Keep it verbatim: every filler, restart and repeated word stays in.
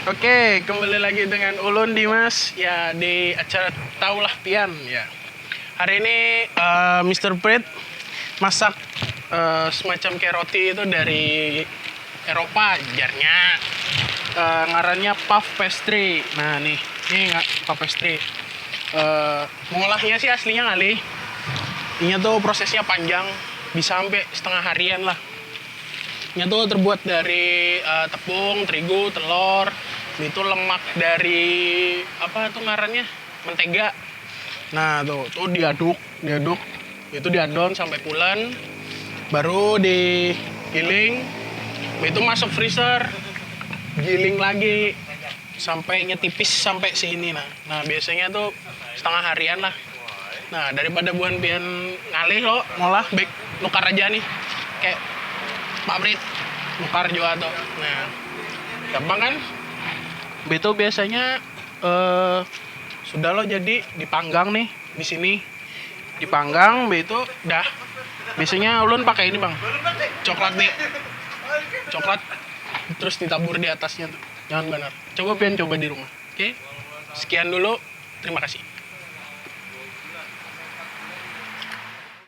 Oke, kembali lagi dengan ulun Dimas ya di acara Taulah Pian ya. Hari ini uh, Mister Prit masak uh, semacam kayak roti itu dari Eropa jarnya. Uh, ngarannya puff pastry. Nah nih, nih nggak puff pastry. Uh, mengolahnya sih aslinya ngalih. Ini tuh prosesnya panjang, bisa sampai setengah harian lah. Ini tuh terbuat dari uh, tepung, terigu, telur, itu lemak dari apa tuh ngarannya, mentega. Nah tuh, tuh diaduk, diaduk, itu diadon sampai pulen, baru digiling, itu masuk freezer, giling lagi sampai tipis sampai sini. Nah, nah biasanya tuh setengah harian lah. Nah, daripada buhan pian ngalih lo ngolah, baik nukar aja nih, kayak pabrik nukar juga tuh. Nah, gampang kan? Itu biasanya eh sudah lo jadi dipanggang nih di sini, dipanggang be itu dah. Biasanya ulun pakai ini bang, coklat nih, coklat terus ditabur di atasnya tuh, jangan benar. Coba pian coba di rumah. Oke, sekian dulu, terima kasih.